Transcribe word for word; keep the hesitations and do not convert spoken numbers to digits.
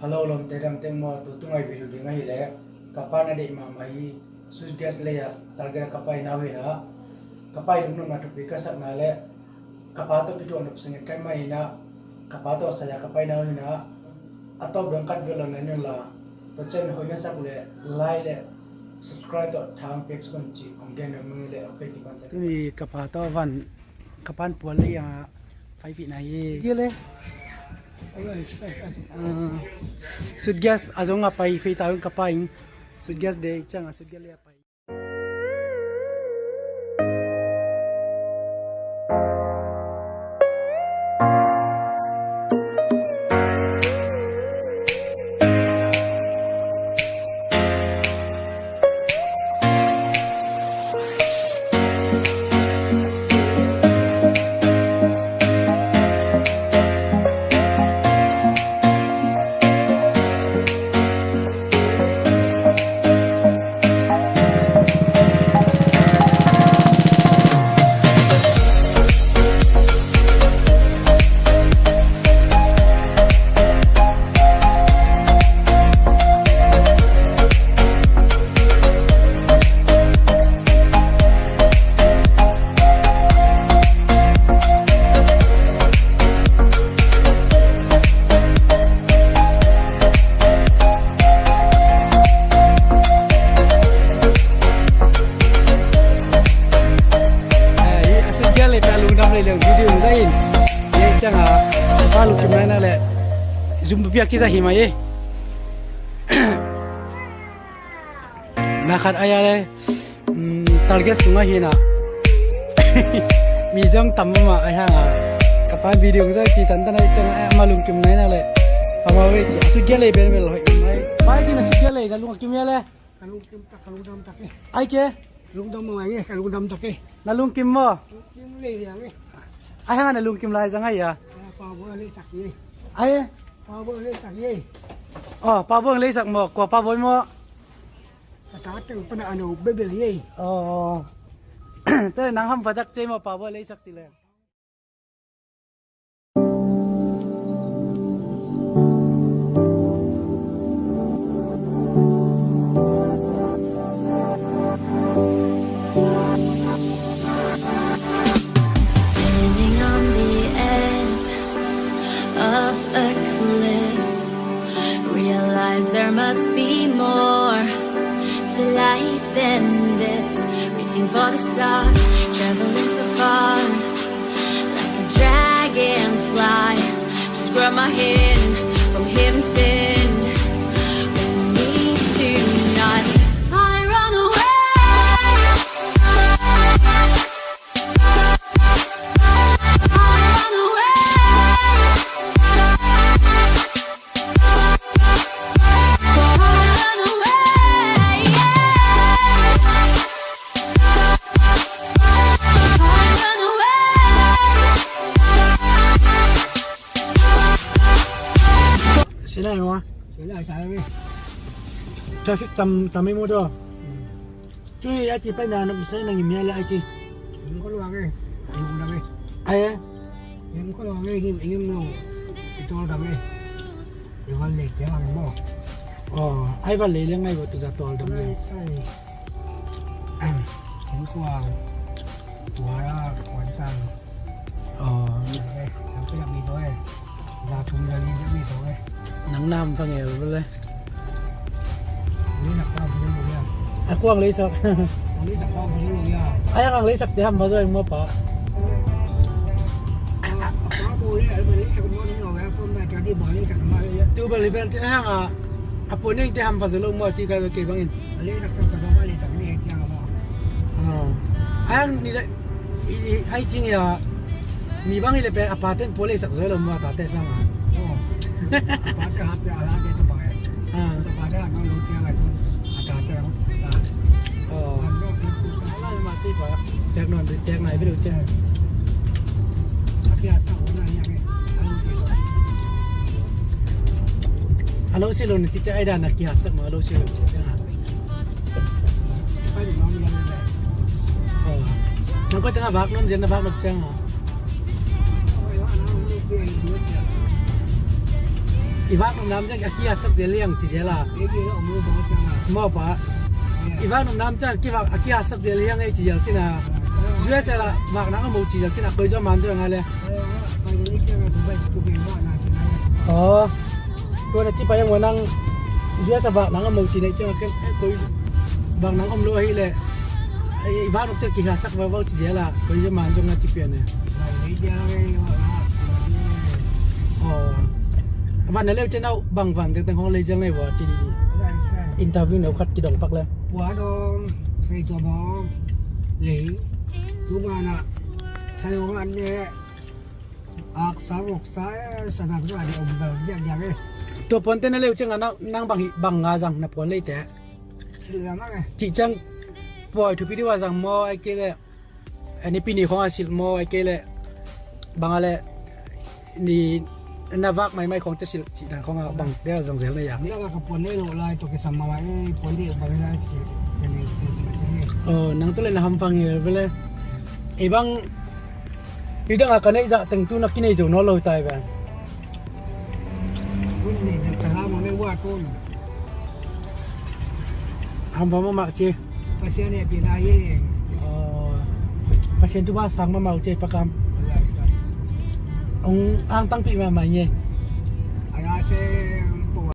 Hello, lawmte dam teng maw, tu tungai video ding ahih leh ka pa na deih mahmah hi. Suitcase lei a Target ka paina uh hi na, ka pa ii lungnuamna thupi ka sakna leh ka pa tawh kituak nop sa nget ka hih manin ah, ka pa tawh sai a ka paina uh hi na, a tawp dong kat vial lo na hi un la, tua ciang hoih na sak uh leh like leh subscribe tawh thang pek suk un ci hong gen nuam ing ei. Ok, kipente. Tuni ka pa tawh van, ka pa'n puan lei a paipih na hi. Dia le. Ah, suitcase a zong a pai fei ta un ka pa in. Suitcase deih ciang a suitcase lei a pai. Eh, a suitcase lei pen a lungdam lei leng video zah in. Ei ciang a, pa lungkim nai na leh zum piak kizah hi mai ei. Na khat ai a le, mm, Target sungah hi na. Mi zong tam mah ai hang a. Ka pa video zah ci tantan ai ciang a, ama lungkim nai na leh. Ama wei ci a suitcase lei ben bel hoih mai. Pai ci na suitcase lei na lungkim ia le. Ka lungkim tak, ka lungdam tak e. Ai ce? Lungdam mawh ang e, ka lungdam tak e. Na lungkim maw? Lungkim lei liang e. Ai hang a na lungkim lai zang ai a? Ah, Pa Bawi leisak e. Ai? Pa Bawi leisak e. Oh, Pa Bawi leisak maw? Kua Pa Bawi maw? Ka tate pan a no bebel e. Oh. Te nang hampha tak ci maw, Pa Bawi leisak ci leng. Standing on the edge of a cliff, realize there must be more to life than this. Reaching for the stars, traveling so far, like a dragonfly. Just grab my hand from heaven's send. With me tonight. I run away. I run away. Sila mo. Sila, sila. Traffic tam, tam mo to. Tui a ci paina na misa na ngim hia le ai ci. Ngim kho lo ang e. Ngim dam e. Ai e. Ngim kho lo ang e, ngim, ngim lo. Ci tol dam e. Ngim val le kia ang mo. Oh, ai val le le ngai bo tu za tol dam e. Ai, ai. Am, ngim kho ang. Tua la, kuan sang. Nang na ham pangel bele. A kuang leisak. Ai ang leisak te ham ba zo eng mo pa. Tu bel iben te hang a. A puan neng te ham ba zo lo mo ci kai ba kei bangin. Ai ang ni le. I, i, hai cing ia, mi bang hi le pen a pate in puan leisak zo lo maw, a tate sang a. Oh. A pate hate a late tu bang e. Ah. A pate a nong lo ciang a tun a tate a. Oh. Ala ma ti pa. Cek non, cek nai video cek. A kia ta ho na ia ke. A lo si lo ni ci ci ai dan a kia sa ma lo si lo ci ci. Nang koi tengah bak nom dia na bak nom ciang a. I vak nop nam ciang a kiasak zel hiang ci zel a. Mawpa. I vak nop nam ciang kivak a kiasak zel hiang ei ci zel cina. U S A la vak nang a mo ci zel cina koi zua man zua ngai le. Aw. Tua na ci pa yang wa nang U S A vak nang a mo ci nei ciang a ken koi vak nang om lo ahi le. I vak nop ciang kiasak vau vau ci zel a koi zua man zua ngai ci pian e. Aw. Van na leu cen au bang van tengteng hong lei ziang nei vua ci di. Interview neu khat kidong pak le. Pua dong, fei tua bong, lei. Tu mana, sayo ngan ne, ak sa rok sa, sa dam sa di om bel ziang ziang e. Tua puan te na leu cen a nang bang hi bang nga zang na puan lei te. Sil zang e. Ci ciang puai thupi di wa zang maw ai kei le. Ani pini khong a silh maw ai kei le bang a le ni na vak maimai khong te silh cih dan khong a bang te a zang zel na ya. Ni la ka puan nei lo lai to kisam ma mai puan di bang lai ci. Aw, nang tu le na ham fang hi ve le. Ei bang i dang a ka neih zah teng tu na kinei zo nawn lo hi tai ve. Tun nei dang tara mo nei wa tun. Ham va mahmah ci. Pasian hehpihna hi. Aw. Pasian tu va sang mahmah uh ci pakam. Ong ang tangpih mahmah hi. Ana se